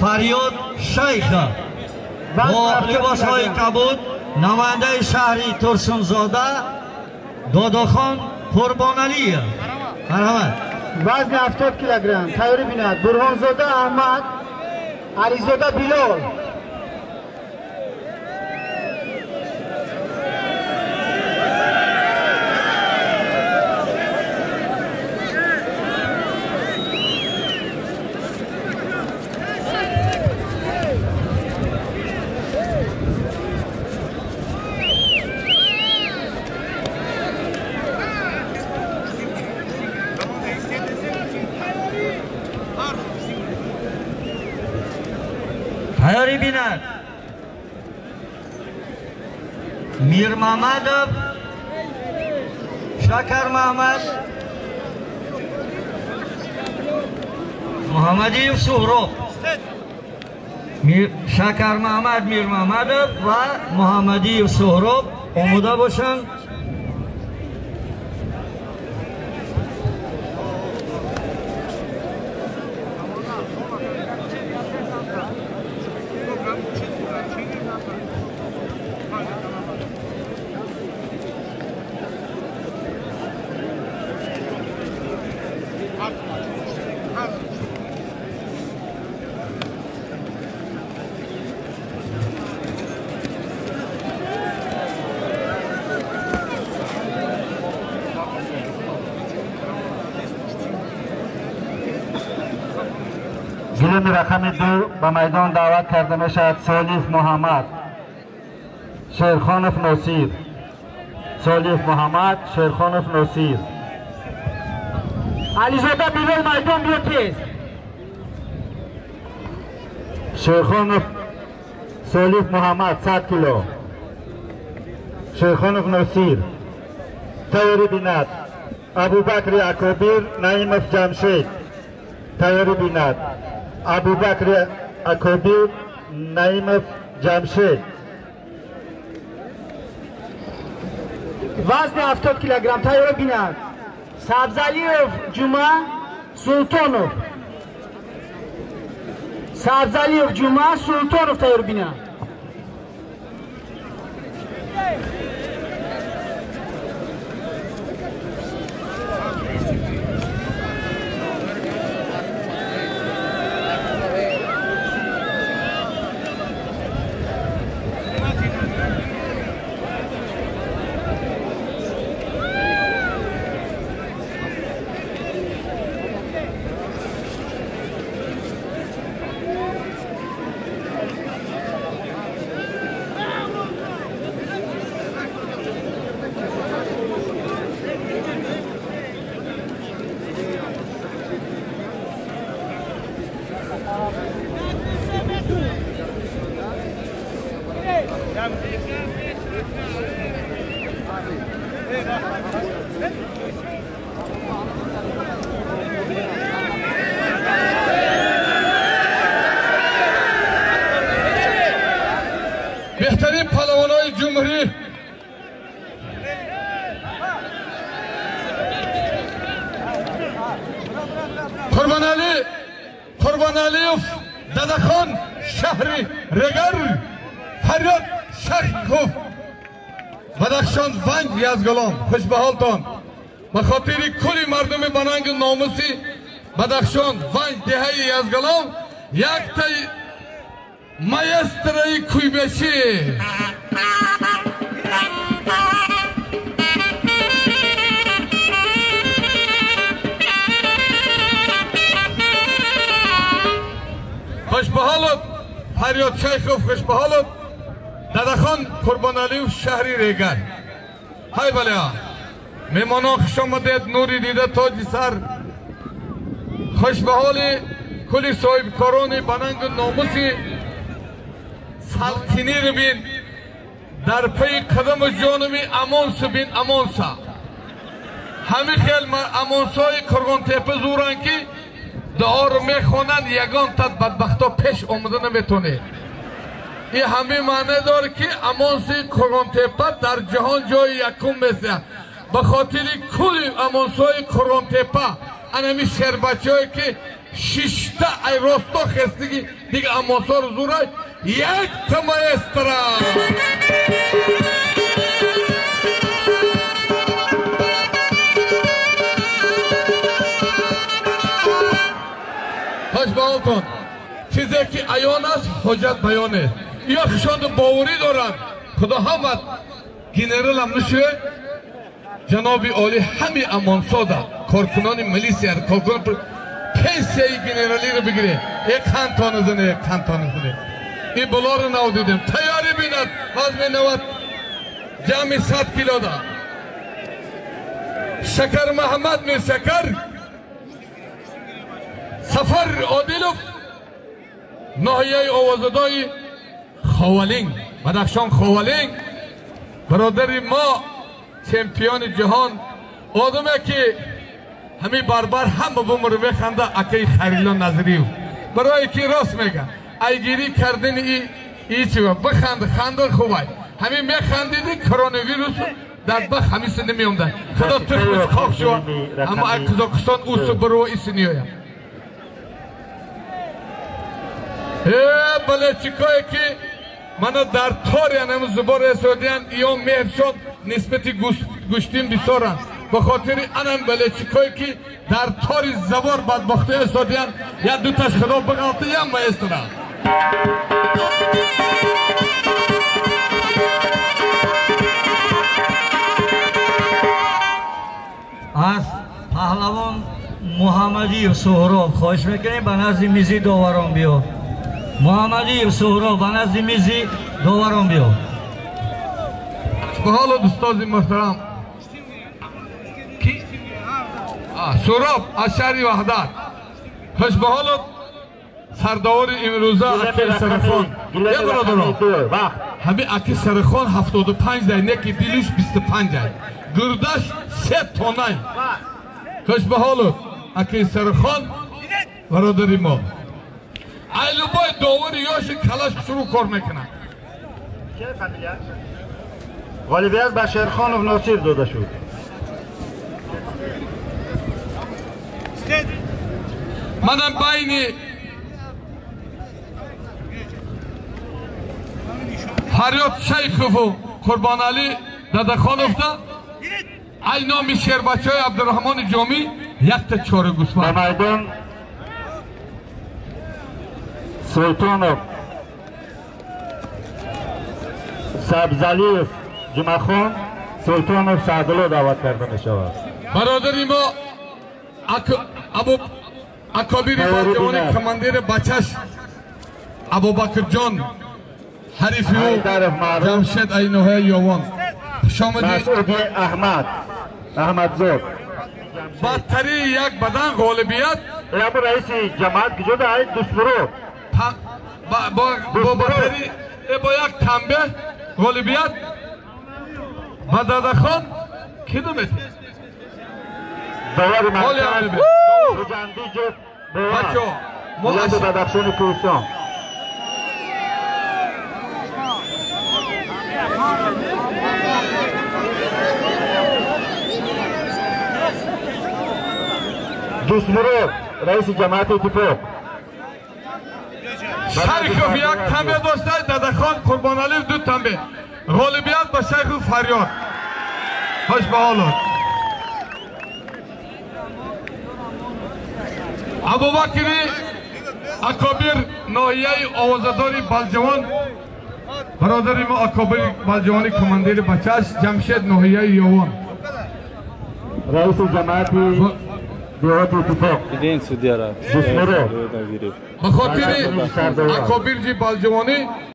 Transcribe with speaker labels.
Speaker 1: Фарёд Шайхов бо либосҳои кабуд намояндаи шаҳри Турсунзода Додохон Қурбоналиев. Марҳамат.
Speaker 2: Вазни 70 килограмм тайёрӣ бинад Бурҳонзода Аҳмад, Ализода Билол.
Speaker 1: Тайёрӣ бинад Мирмамадов Шакармаҳмад, Муҳаммадиев Суҳроб. Шакармаҳмад Мирмамадов ва Муҳаммадиев Суҳроб омода бошанд.
Speaker 3: Гилеми рақами 2 ба майдон даъват карда мешавад Солиф Муҳаммад, Шерхонов Носир. Солиф Муҳаммад, Шерхонов Носир.
Speaker 2: Ализода Билол майдон биё тез.
Speaker 3: Шерхонов Солиф Муҳаммад 100 кило. Шерхонов Носир. Тайёрӣ бинад Абубакри Акобир, Наимов Ҷамшед. Тайёрӣ бинад Абубакри Акобир, Наимов Ҷамшед.
Speaker 2: Вазни 70 килограмм тайёрӣ бинад Сабзалиев Ҷума, Султонов. Сабзалиев Ҷума, Султонов тайёрӣ бинад.
Speaker 4: Беҳтарин палавонои ҷумҳурӣ Қурбоналиев Дадахон шаҳри Регар, Фарёд Шайхов Бадахшон Ванг Язгалом. Хушбаҳолтон ба хотири кулли мардуми банангу номуси Бадахшон Ванг деҳаи Язгалом яктаи маэстрои куйбешӣ. Хушбаҳолов Фарёд Шайхов, хушбаҳолов Дадахон Қурбоналиев шаҳри Регар. Ҳай балеа меҳмонон, хуш омадед, нури дида тоҷи сар. Хушбаҳоли кулли соҳибкорони банангу номуси салқинир бин дар пайи қадаму ҷонуми Амонсу бин Амонса. Ҳамин хел Амонсои Қурғонтепа зуранд ки дуоро мехонанд, ягон тат бадбахто пеш омада наметонед. Ин ҳамин маъне дорад ки Амонси Қурғонтепа дар ҷаҳон ҷои якум месиҳад. Ба хотири кулли Амонсои Қурғонтепа анами шербачаҳое ки шишта ай росто хестиги дига амонсор зурай якта маэстро. Хош ба ҳолтон. Чизе ки аён аст ҳоҷат баён нест. Ё хишонду боварӣ доранд. Худо ҳамат генералам нушуе ҷаноби олӣ ҳами амонсода коркунони милисия коркунон пенсияи генералиро бигире. Э қантони зане, э қантони зане. Ин булоро нав дидем. Тайёрӣ бинад вазми 90 ҷамъи 100 килода. Шакар Муҳаммад Миршакар Сафар Одилов ноҳияи овозадои Ховалинг, Бадахшон Ховалинг, бародари мо чемпиони ҷаҳон, одаме ки ҳамин барбар ҳама бумр механда акаи Харило Назриев. Барое ки рост мега, айгирӣ кардани и чива биханд, ханда хубай. Ҳамин механдиди коронавирус дар бах ҳамиса намеомда. Худо тухмиш хок шува, аммо ай Қазоқистон усу бурва иси ниёяд. Балечикое ки мана дар торян ҳам зубор эсодиян иён меҳршон нисбати гӯштин бисоранд. Ба хотири анам балечикое ки дар тори забор бадбахта эсодиян я дуташ худо биғалта ям маэстра.
Speaker 1: Аз паҳлавон Муҳаммадиев Суҳроб хоҳиш мекунем ба назди мизи доварон биё. Муҳаммадиев Суҳроб ба назди мизи доварон биё.
Speaker 4: Ба ҳоло дӯстози муҳтарам ки Суҳроб аз шаҳри Ваҳдат. Хуш ба ҳоло сардовари имрӯза аки Сарахон. Е бародарон, ҳамин аки Сарахон 75 дай, не ки дилуш 25 дай. Гурдаш 3 тонай. Хуш ба ҳоло аки Сарахон бародари мо. Ай любой довари ёши калаш шурӯъ кор мекунад.
Speaker 3: Ғолибият ба Шерхонов Носир дода шуд.
Speaker 4: Манам байни Фарёд Шайхову Қурбоналӣ Дадахоновда ай номи шербачаҳои Абдураҳмони Ҷомӣ якта чора гӯсфанд.
Speaker 3: Ба майдон Султонов Сабзалиев Ҷумахон, Султонов Саъдулло даъват карда мешавад.
Speaker 4: Бародари мо Акобири Балҷавони командири бачаш Абубакрҷон ҳарифи ӯ Ҷамшед ай ноҳияи Ёвон. Хушомадӣ.
Speaker 3: Масъуди Аҳмад Аҳмадзод.
Speaker 4: Бадтарии як бадан ғолибият.
Speaker 3: Ябу раиси ҷамоат куҷо дай? Дустмурод.
Speaker 4: Бо бадтари бо як танбеҳ ғолибият ба Дадахон ки думети?
Speaker 3: Довари марказ Хуҷандиҷев
Speaker 4: Бачо, мо
Speaker 3: вилояти Бадахшони Кӯҳистон. Дустмурод раиси ҷамоати Иттифоқ.
Speaker 4: Шайхов як танбеҳ дошта, Дадахон Қурбоналиев ду танбеҳ. Ғолибият ба Шайху Фарёд. Хуш ба ҳолот. Абубакри Акобир ноҳияи овозадори Балҷавон, бародари мо Акобири Балҷавони командири бачааш Ҷамшед ноҳияи Ёвон.
Speaker 3: Раиси ҷамоати деҳоти Иттифоқ.
Speaker 4: Ба хотири Акобирҷи Балҷавонӣ.